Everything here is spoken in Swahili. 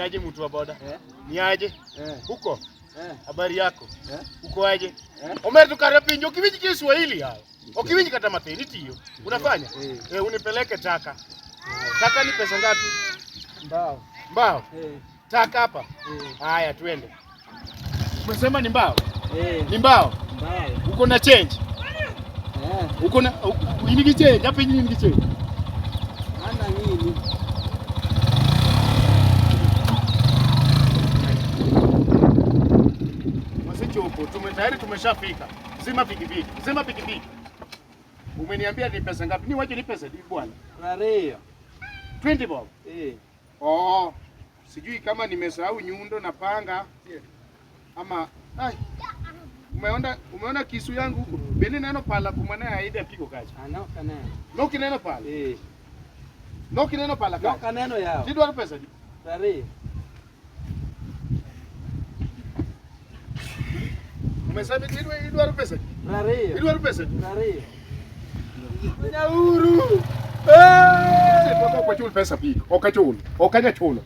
Aje mtu wa boda? Eh? Ni aje? Eh. Huko? Eh. Habari yako? Eh? Uko aje? Eh? Omer tukare pinjo ukiwinji Kiswahili hayo. Ukiwinji kata mateni tiyo. Unafanya? Eh. Eh, unipeleke taka. Taka ni pesa ngapi? Mbao. Mbao. Eh. Taka hapa. Eh. Haya, twende. Umesema ni mbao? Eh. Ni mbao. Mbao. Uko na change? Eh. Uko na inigi change? Hapa inigi change. Ana nini? Wasichopo, tume tayari tumeshafika. Zima pikipiki, zima pikipiki. Umeniambia ni pesa ngapi? Ni waje ni pesa di bwana. 20. 20 bob. Eh. Oh, sijui kama nimesahau nyundo na panga ama ai. Umeona kisu yangu huko? Beni neno pala kumana aida piko kacha. Ano kaneno. No kineno pala. Eh. No kineno pala No kacha. kaneno yao. Tidwaro pesa di. 20. Umesema idwaro pesa di. 20. Idwaro pesa di. 20. Nyauru. Eh! Ok achul pesa piko. Ok achul. Ok anya chulo.